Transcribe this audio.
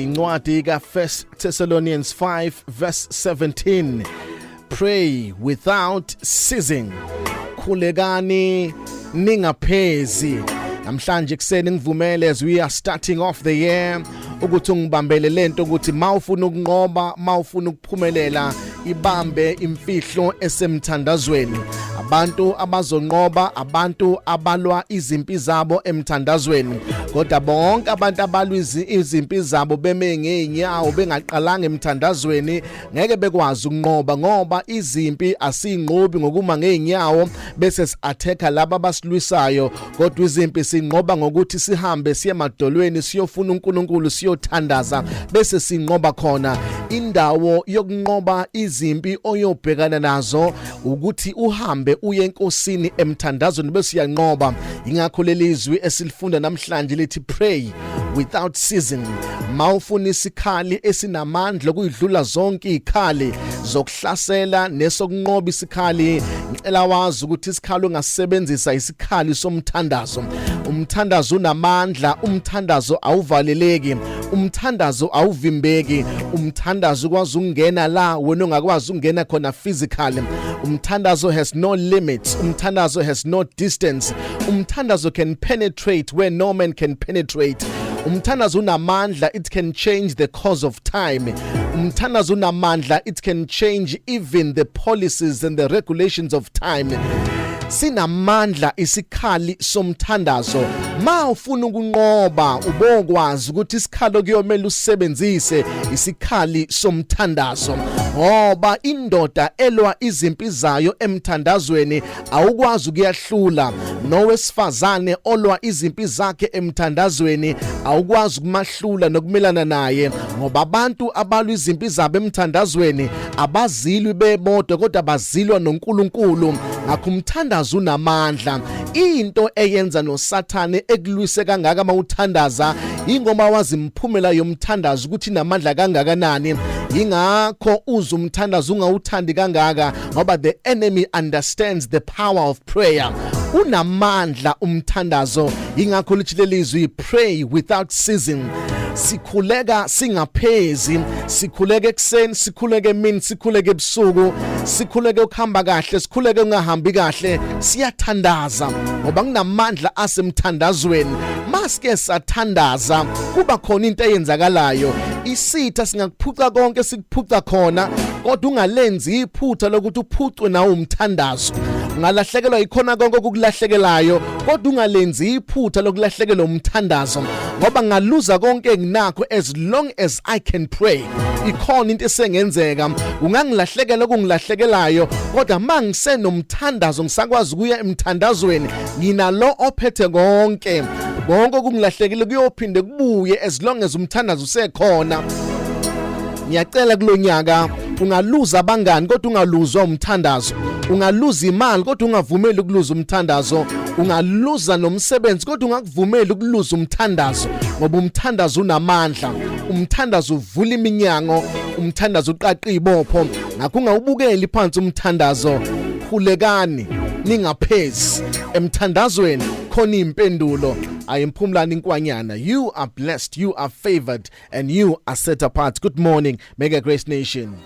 Incwadi ka 1 Thessalonians 5 verse 17, pray without ceasing, khulekani ningaphezi. Namhlanje kuseni ngivumele, as we are starting off the year, ukuthi ungibambele lento ukuthi mawufuna ukunqoba, mawufuna ukuphumelela, ibambe imfihlo esemthandazweni. Abantu abazonqoba, abantu abalwa izimpi zabo emthandazweni. Kodwa bonke abantu abalwa izimpi zabo beme ngeenyawo, bengaqalanga emthandazweni, ngeke bekwazi ukunqoba, ngoba izimpi asinqobi ngokuma ngeenyawo bese si-attacka laba abasilwisayo, kodwa izimpi sinqoba ngokuthi sihambe siye emadolweni, siyofuna uNkulunkulu, siyothandaza, bese sinqoba khona. Indawo yokunqoba izimpi oyobhekana nazo ukuthi uhambe uye enkosini emthandazweni, bese uyanqoba. Ingakho lelizwi esilifunda namhlanje lithi pray without ceasing. Mawufuna isikhali esinamandla okuyidlula zonke izikhali zokuhlasela nesokunqoba isikhali, ngicela wazi ukuthi isikhali ongasebenzisa isikhali somthandazo. Umthandazo unamandla, umthandazo awuvaleleki, umthandazo awuvimbeki, umthandazo ukwazi ukungena la wena ongakwazi ukungena khona physically. Umthandazo has no limits, umthandazo has no distance, umthandazo can penetrate where no man can penetrate. Umthandazo unamandla, it can change the course of time. Umthandazo unamandla, it can change even the policies and the regulations of time. Sinamandla isikhali somthandazo. Ma ufuna ukunqoba, ubokwazi ukuthi isikhali okuyomela usebenzise isikhali somthandazo, ngoba indoda elwa izimpi zayo emthandazweni awukwazi ukuyahlula, nowesifazane olwa izimpi zakhe emthandazweni awukwazi ukumahlula nokumelana naye, ngoba abantu abalwa izimpi zabo emthandazweni abazilwi bebodwa, kodwa bazilwa noNkulunkulu. Ngakho umthandazo unamandla. Into eyenza noSathane ekulwise kangaka mawuthandaza, ingoma wazi imphumela yomthandazo ukuthi inamandla kangakanani. Ingakho uze umthandazo ungawuthandi kangaka, ngoba the enemy understands the power of prayer. Unamandla umthandazo. Ingakho lithi lelizwi, pray without ceasing. Sikhuleka singaphezi, sikhuleke ekuseni, sikhuleke emini, sikhuleke ebusuku, sikhuleke ukuhamba kahle, sikhuleke ungahambi kahle, siyathandaza ngoba kunamandla asemthandazweni. Maske sathandaza, kuba khona into eyenzakalayo. Isitha singakuphuca konke sikuphuca khona, kodwa ungalenzi iphutha lokuthi uphucwe nawo umthandazo. Ungalahlekelwa yikhona konke okukulahlekelayo, kodwa ungalenzi iphutha lokulahlekelwa umthandazo, ngoba ngaluza konke enginakho, as long as I can pray, ikhona into esengenzeka. Ungangilahlekela okungilahlekelayo, kodwa mangisenomthandazo, ngisakwazi ukuya emthandazweni, nginalo ophethe konke. Konke okungilahlekile kuyophinde kubuye as long as umthandazo usekhona. Ngiyacela, kulonyaka ungaluza abangani, kodwa ungaluzwa umthandazo. Ungaluza imali, kodwa ungavumeli ukuluza umthandazo. Ungaluza nomsebenzi, kodwa ungakuvumeli ukuluza umthandazo, ngoba umthandazo unamandla. Umthandazo uvula iminyango, umthandazo uqaqa ibopho. Ngakho ungawubukeli phansi umthandazo. Khulekani ningaphezi. Emthandazweni khona impendulo. Ayimphumlani inkwanyana. You are blessed, you are favored and you are set apart. Good morning, Mega Grace Nation.